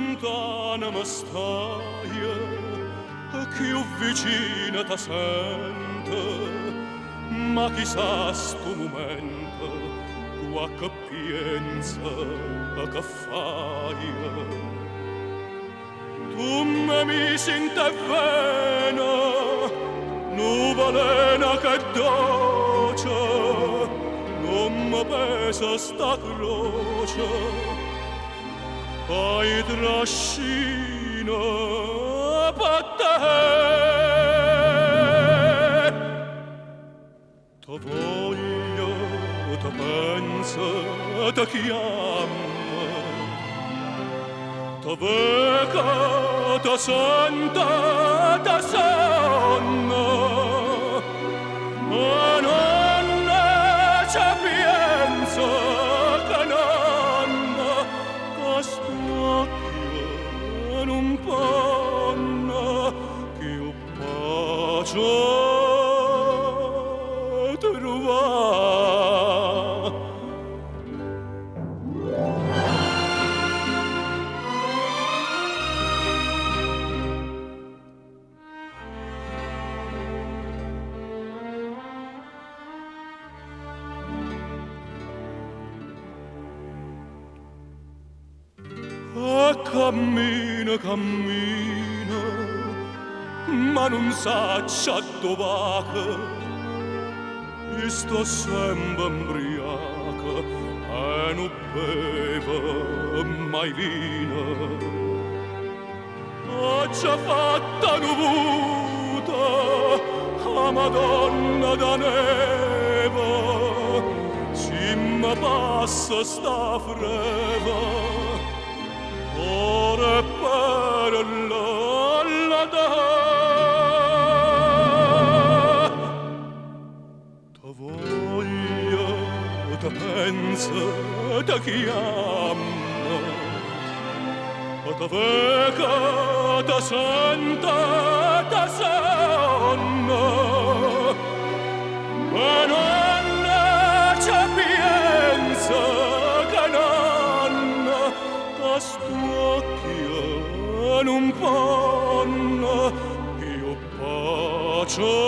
luntana me staje, cchiù vicina te sento, ma chissà stu mumento tu a che pienze, a che faje. Tu me misi 'int' 'e vene nu veleno ch'è doce, nun me pesa sta croce ca i' trascino pe' te. Te voglio, te penso, te chiammo, te veco, te sento, te sonno, e nun ce pienze che n'anno ca st'uocchie nun ponno cchiù pace truvà. E cammina, cammina, ma nun saccio addò vaco, i' sto sempe 'mbriaco e nu bevo mai vino. Aggio fatta nu vuto 'a Madonna d' 'a neva, si me passa sta freva, core e pere l'aggia dà. Te voglio, te penso, te chiammo, te veco, te sento, te sonno, e nun ce pienze che n'anno ca st'uocchie nun ponno cchiù pace.